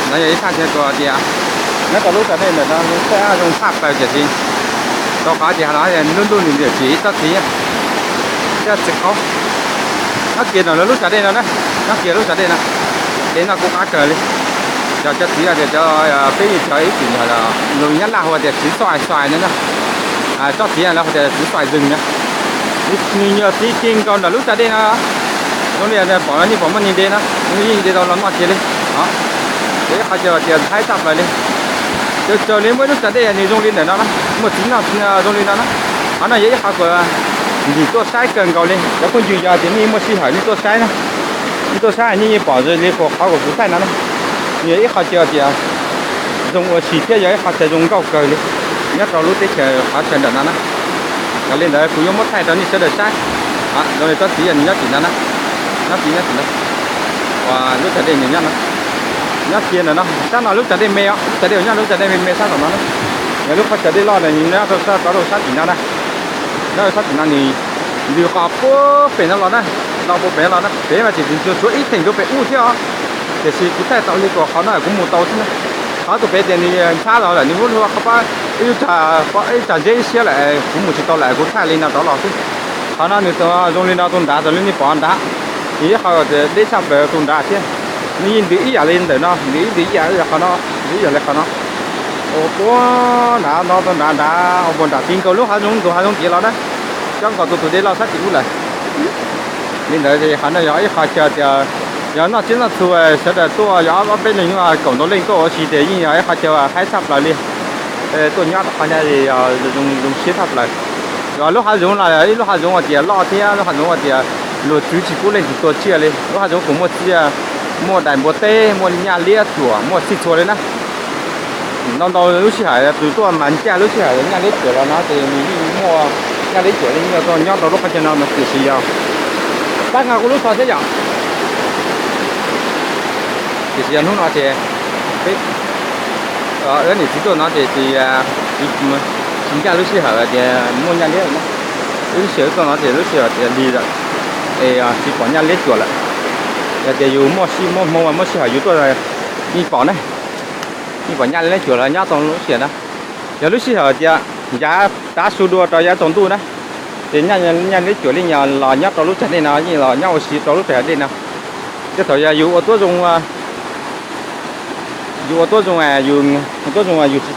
No yog ib thaj chaw uas tias nyob rau lub tsav dej ntawm no zoo tshaj, zoo tshaj plaws tiam sis rau qhov tias no lub ntuj nws tseem ib tsob txiv, ib tsob txiv qaub. Nyob kiag ntawm lub tsav dej no na, nyob kiag lub tsav dej no, ces noj kuj qab kawg li. Cov txiv tias cov peb cov ib txwm los nyab laj hu tias txiv xuais xuais no na. Tsob txiv lawv hu tias txiv xuais zws na. Nws yog txiv ci nkaus ntawm lub tsav dej no. Zoo li pom no nej pom muaj ni de na, yeej de tau los noj kiag li. Yog ib qhov chaw tias ntxhab tshaj plaws li. Raws raws li muaj ib lub tsav dej nws zoo li ntawm no na, muaj txiv noj zoo li no na. Qhov no yog ib qhov uas ntim tuaj saib kawg nkaus li. Cov phooj ywg yog tias nej muaj sij hawm nej tuaj saib na, nej tuaj saib nej yeej pom li qhov uas kuv thaij no na. Nws yog ib qhov chaw tias zoo ua si thiab yog ib qhov chaw zoo nkauj kawg li nyob rau lub teb chaws qhov chaw ntawm no na. Yog li ntawd kuv yuav muab thaij rau nej sawv daws saib. Zoo li tsob txiv nws nyob tim no na, nyob tim, nyob tim no, uas lub tsav dej nws nyob no, nyob kiag ntawm no. Sab no lub tsav dej me os, lub tsav dej uas nyob lub tsav dej me me sab tom no na. Yog lub qhov chaw dej loj nws nyob rau sab tod rau sab tim no na. Nyob rau sab tim no nws ntws qos puag pem no los na, los puag pem no los na, pem mas tseem tshuav ib theem rau pem ub thiab os. Tiam sis kuv thaij tau li kom qhov no kuv mus tau xwb na. Qhov tus pem tias nws ntxhab los lawm nws muab hlua qhov pab ib, ib tsam zeb ib siab lawm kuv mus tsis tau lawm kuv thaij li no rov los xwb. Qhov no nws zoo li no tus nrad raws li nej pom nrad, nws ib qho deb tshaj plaws tus nrad thiab. Nws yeej ntws ib yam li ntawm no, ntws ib ntws ib yam li qhov no, ntws ib yam li qhov no. Ua puag nrad no, tus nrad nrad, ua puag nram ti nkaus lub hav zoov, tus hav zoov tiav los na, cob nkaus tus tus dej loj sab tim ub lawm. Li ntawd qhov no yog ib qho chaw tias yog noj tsiab noj txhu sawv daws tuaj yog ob peb leeg kaum ntau leej tuaj ua si ces yeej yog ib qho chaw haib tshaj plaws li. Tuaj nyob rau qhov no zoo siab tshaj plaws. Lub hav zoov no yog ib lub hav zoov uas tias loj thiab lub hav zoov uas tias luag txwv tsis pub leej twg tua tsiaj li. Lub hav zoov kuj muaj tsiaj, muaj dais npua teb, muaj nyaj liab cuam, muaj txhij txhua li na. Ntau ntau lub sij hawm tus tuaj mas ncaj lub sij hawm nyaj liab cuam los no ces nws yeej muaj nyaj liab cuam li nyob rau lub qhov chaw no mas tiam sis yog pab nqa kuv lub xov thiab yom. Tiam sis yog hnub no ces peb, wb niam txiv tuaj no ces tsis, tsis ncaj lub sij hawm tias muaj nyaj liab na. Lub sij hawm tuaj no ces lub sij hawm tias lig lawm, es tsis pom nyaj liab cuam lawm. Yog tias yus muaj sij muaj hmoo muaj sij hawm yus tuaj yeej pom ne, yeej pom nyaj liab cuam los nyob tau lub sij hawm na. Yog lub sij hawm tias yav tav su dua rau yav tsaus ntuj na, ces nyaj liab cuam li los nyob rau lub tsav dej no yeej los nyob ua si rau lub tsav dej no. Tej thaum yog yus ua tuab zoo, yus ua tuab zoo, yus ua tuab zoo yus tsis